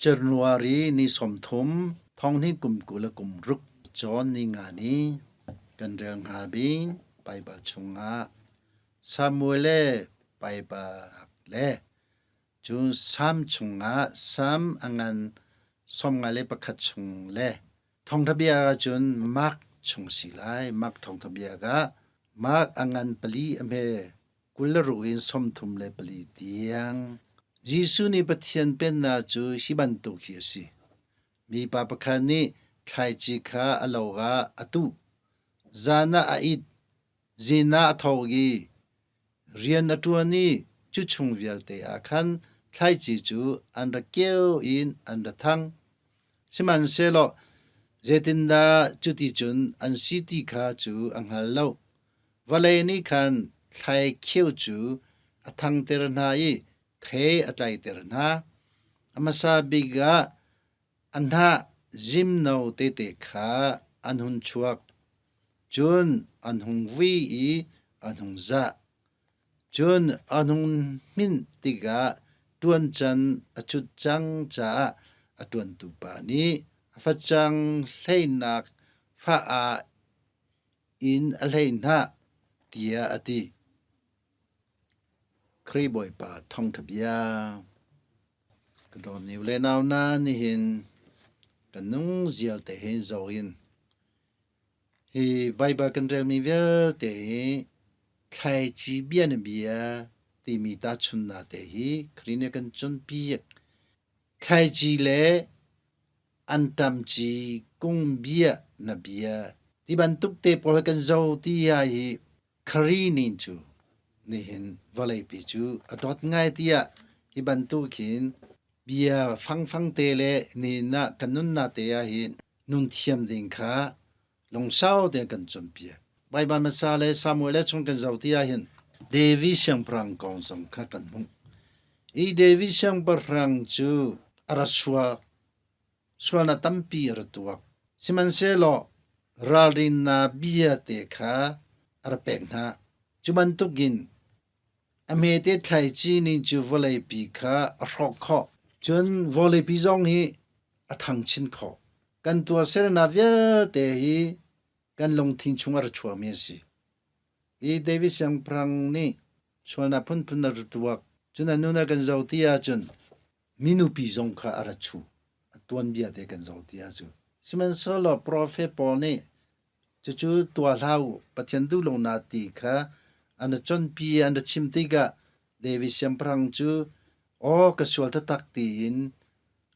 January ni 30 thonghnih kum 26 cawn ni nga ni kan rel hnga ding Baibal chungah Samuel le Baibal le cun Salm chungah Salm a ngan 51 chung le Thawngṭha bia ahcun Mark chung a si lai. Mark thawngṭha bia ah Mark a ngan pali a hme 26 in 34 tiang. Jesuh nih Pathian Pennak cu hi bantuk hi a si. Mipa pakhat nih thlaici kha a lo ah a tuh. Zan ah a it, zin ah a tho i rian a ṭuan i cu chung vialte ah khan thlaici cu an ra keu in an ra thang. Sihmanhsehlaw zeitindah cuticun an si ti kha cu a hngal lo. Vawlei nih khan thlaikheu cu a thangter hna i thei a tlaiter hna. A hmasa bik ah a hnah zimno tete kha an hun chuak, cun an hung vui i an hung zah. Cun an hung hninh tikah ṭuan can a cut cang caah a ṭuantu pa nih a facang hleinak fah ah in a hlei hna, tiah a ti. Khrih Bawipa thawngṭha bia. Ka dawtni u le nau hna, nihin kan nung zial te hin zoh in hi Baibal kan relmi vialte hi thlaici bianabia timi tahchunhnak te hi Khrih nih a kan cawnpiak. Thlaici le anṭamci kung bia na bia ti bantuk te pawl hi kan zoh ti ah hi Khrih nih cu nihin vawleipi cu a dawt ngai tiah hi bantuk hin bia fangfang te le nihin ah kan nunnak te ah hin nun thiam ding kha lungsau tein kan cawnpiak. Baibal hmasa le Samuel le chung kan zoh ti ahhin David siangpahrang kong zong kha kan hmuh. I David siangpahrang cu a ra sual, sualnak tampi a ra tuak. Sihmanhsehlaw ralrinnak bia te kha a ra pek hna. Cu bantukin a hmete thlaici nih cu vawleipi kha a hrawk khawh. Cun vawleipi zong hi a thang chin khawh. Kan tuahsernak vialte hi kan lungthin chung a ra chuakmi a si. Hi David siangpahrang nih sualnak phunphun a ra tuak. Cun a nun a kan zoh ti ahcun minupi zong kha a ra chuh. A tuanbia te kan zoh ti ahcun. Sihmanhsehlaw profet pawl nih cucu tuah hlah u, Pathian duh lonak ti kha an ra cawnpi an ra chim tikah David siangpahrang cu aw ka sual taktak tiin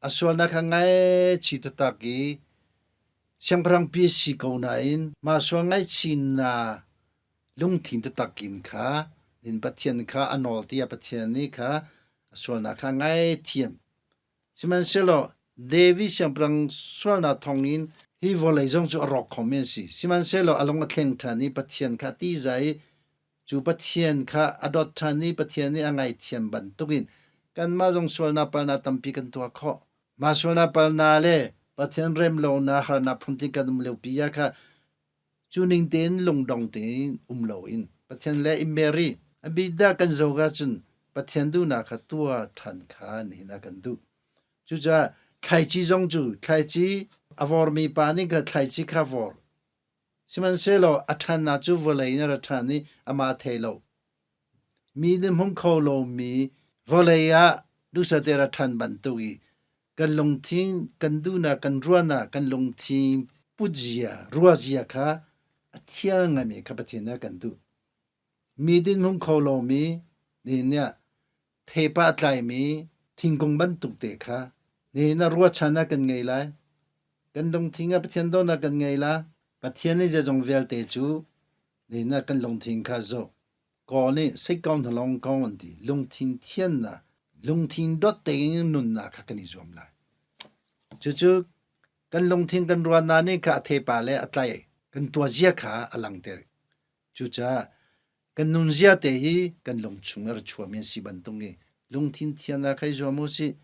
a sualnak kha ngaihchih taktak i siangpahrang pi a si ko nain mah sual ngaihchihnak lungthin taktak in kha in Pathian kha a nawl tiah Pathian nih kha a sualnak kha ngaithiam. Sihmanhsehlaw David siangpahrang sualnak thawngin hi vawlei zong cu a rawk khomi an si. Sihmanhsehlaw a lung a thleng ṭhan i Pathian kha a tihzah i Cu Pathian kha a dawt ṭhan i Pathian nih a ngaihthiam bantukin kanmah zong sualnak palnak tampi kan tuah khawh. Mah sualnak palnak le Pathian rem lonak harnak phuntin kan um liopi ah kha cu ning tein lungdong tein um loin Pathian le i mer i a bik dah kan zoh ahcun Pathian duhnak kha tuah ṭhan kha nihin ah kan duh. Cucaah thlaici zong cu thlaici a vormi pa nih kha thlaici kha vor. Sihmanhsehlaw a ṭhannak cu vawlei in a ra ṭhan i amah a thei lo. Mi nih hmung kho lomi vawlei ah duhsate ra ṭhan bantuk i kan lungthin, kan duhnak, kan ruahnak, kan lungthin putzia, ruahzia kha a thiang ngaimi kha Pathian nih a kan duh. Mi dinhmung kho lomi nih nih thepa a tlaimi thingkung bantuk te kha nihin ah ruahchan ah kan ngei lai. Kan lungthin ah Pathian dawtnak kan ngei la. Pathian nih zeizong vialte cu nihin ah kan lungthin kha zoh. Kawl nih seikong hnalong kong an ti. Lungthin thiannak, lungthin dawt tein nunnak kha kan i zuam lai. Cucu kan lungthin kan ruahnak nih kha a thepa le a tlai kan tuahzia kha a langter. Cucaah kan nunzia te hi kan lungchung a ra chuahmi an si bantuk i lungthin thiannak hei zuam u sih.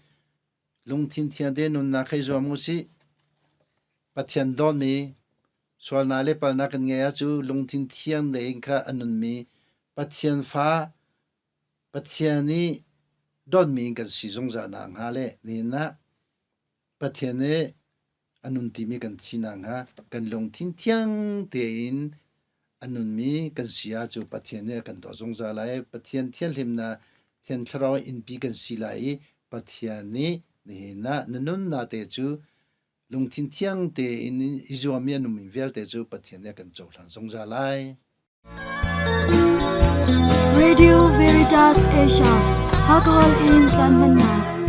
Lungthin thian te nunnak hei zuam u sih. Pathian dawtmi sualnak le palnak kan ngeih ahcu lungthin thiang tein kha a nunmi Pathian fa Pathian nih dawtmi in kan si zungzal nakhnga le nihin ah. Pathian nih a nun timi kan sinak hnga kan lungthin thiang tein a nunmi kan si ahcun Pathian nih a kan dawt zungzal lai. Pathian thianhlimnak Thiang Thlarau innpi kan si lai i Pathian nih nihin ah na nunnak te cu lungthin thiang tein i zuammi a nungmi vialte cu Pathian nih a kan cohlan zungzal lai. Radio Veritas Asia, Hakahol in caan hmannak.